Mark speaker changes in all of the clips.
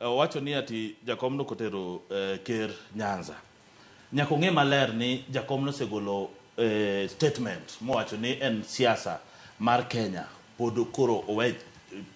Speaker 1: Owacho ni ati jakom no kotero ker Nyanza. Nyaka ong'e maler ni jakom nosegolo statement mowacho ni en siasa mar Kenya pod koro owe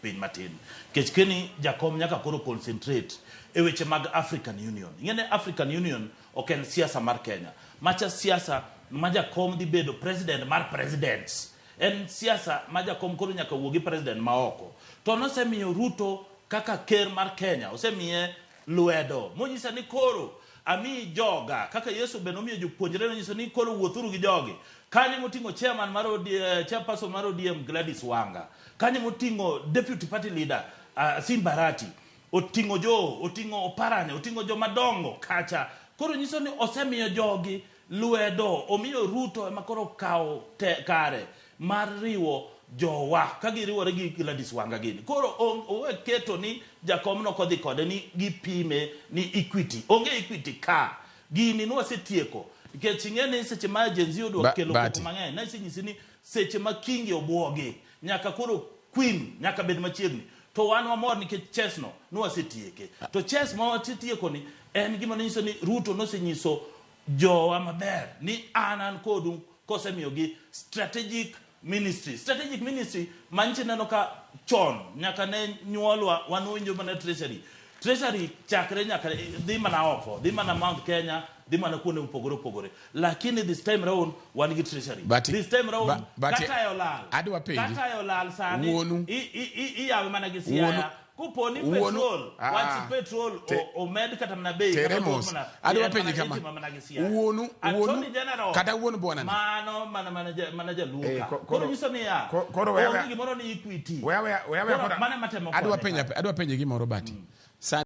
Speaker 1: piny matin. Nikech keni jakom nyaka koro concentrate e weche mag African Union. Ing'e ni African Union ok en siasa mar Kenya. Macha siasa ma jakom dhi bedo president mar presidents. En siasa ma jakom koro nyaka wuo gi president ma oko. To nosemiyo Ruto kaka ker mar Kenya, osemiye lwedo. Monyisa ni koro amiyi joga, kaka Yesu be nomiyo jopuonjre nonyiso ni koro wuothuru gi jogi. Kanyo moting'o chairman mar ODM, chairperson mar ODM Gladys Wanga. Kanyo moting'o deputy party leader Simba Arati. Oting'o Joho, oting'o Oparanya, oting'o joma dongo kacha. Koro nyiso ni osemiyo jogi lwedo, omiyo Ruto ema koro okawo kare mar riwo jowa ka giriwore gi Gladys Wanga gini. Koro owe keto ni jakom no kodhi kode ni gipime ni equity. Onge equity ka. Gini nwasetieko. Nikech ing'e ni seche ma Gen Z odwa kelo koko mang'eny, nasenyisi ni seche ma Kingi obwogi, nyaka koro Queen nyaka bed machiegni. To wan wamor nikech chess no nwasetieke. To chess ma wasetieko ni en gima nyiso ni Ruto nosenyiso jowa maber ni an kodu kosemiyogi strategic ministry. Strategic ministry manyicho neno ka chon nyaka ne nyuolwa wan winjo mana treasury. Treasury chakre nyaka dhi mana oko, dhi mana Mount Kenya, dhi mana kuonde mopogore opogore. Lakini this time round wan gi treasury. This time round kata olal.
Speaker 2: Adwa penji.
Speaker 1: Kata olal sani iyawe mana gi Siaya. Kopo ni petrol, wach petrol omed kata mana bei.
Speaker 2: Tere mos. Adwa penji kama. Wuonu, wuonu, kata wuon bwana.
Speaker 1: Mano mana mana jaluo ka. Koro nyiso niya, onge gimoro ni equity.
Speaker 2: Adwa penja, adwa penje gimoro Bati.